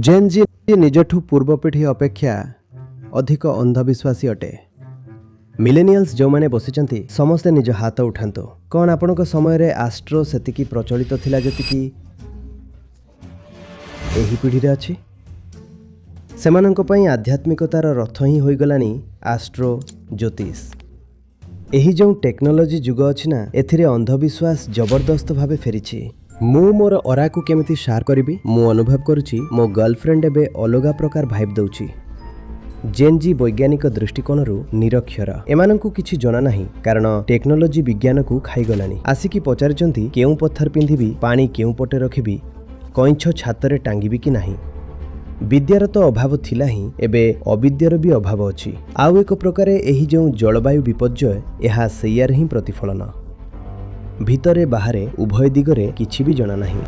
ଜେନ୍ ଜି ନିଜଠୁ ପୂର୍ବ ପିଢ଼ି ଅପେକ୍ଷା ଅଧିକ ଅନ୍ଧବିଶ୍ୱାସୀ ଅଟେ। ମିଲେନିଆଲ୍ସ ଯେଉଁମାନେ ବସିଛନ୍ତି, ସମସ୍ତେ ନିଜ ହାତ ଉଠାନ୍ତୁ। କ'ଣ ଆପଣଙ୍କ ସମୟରେ ଆଷ୍ଟ୍ରୋ ସେତିକି ପ୍ରଚଳିତ ଥିଲା, ଯେତିକି ଏହି ପିଢ଼ିରେ ଅଛି? ସେମାନଙ୍କ ପାଇଁ ଆଧ୍ୟାତ୍ମିକତାର ଅର୍ଥ ହିଁ ହୋଇଗଲାଣି ଆଷ୍ଟ୍ରୋ, ଜ୍ୟୋତିଷ। ଏହି ଯେଉଁ ଟେକ୍ନୋଲୋଜି ଯୁଗ ଅଛି ନା, ଏଥିରେ ଅନ୍ଧବିଶ୍ୱାସ ଜବରଦସ୍ତ ଭାବେ ଫେରିଛି। ମୁଁ ମୋର ଅରାକୁ କେମିତି ସେୟାର କରିବି? ମୁଁ ଅନୁଭବ କରୁଛି, ମୋ ଗର୍ଲଫ୍ରେଣ୍ଡ ଏବେ ଅଲଗା ପ୍ରକାର ଭାଇବ୍ ଦେଉଛି। ଜେନ୍ଜି ବୈଜ୍ଞାନିକ ଦୃଷ୍ଟିକୋଣରୁ ନିରକ୍ଷର। ଏମାନଙ୍କୁ କିଛି ଜଣା ନାହିଁ, କାରଣ ଟେକ୍ନୋଲୋଜି ବିଜ୍ଞାନକୁ ଖାଇଗଲାଣି। ଆସିକି ପଚାରୁଛନ୍ତି, କେଉଁ ପଥର ପିନ୍ଧିବି, ପାଣି କେଉଁ ପଟେ ରଖିବି, କଇଁଛ ଛାତରେ ଟାଙ୍ଗିବି କି ନାହିଁ। ବିଦ୍ୟାର ତ ଅଭାବ ଥିଲା ହିଁ, ଏବେ ଅବିଦ୍ୟାର ବି ଅଭାବ ଅଛି। ଆଉ ଏକ ପ୍ରକାରେ ଏହି ଯେଉଁ ଜଳବାୟୁ ବିପର୍ଯ୍ୟୟ, ଏହା ସେଇଆର ହିଁ ପ୍ରତିଫଳନ। ଭିତରେ ବାହାରେ ଉଭୟ ଦିଗରେ କିଛି ବି ଜଣା ନାହିଁ।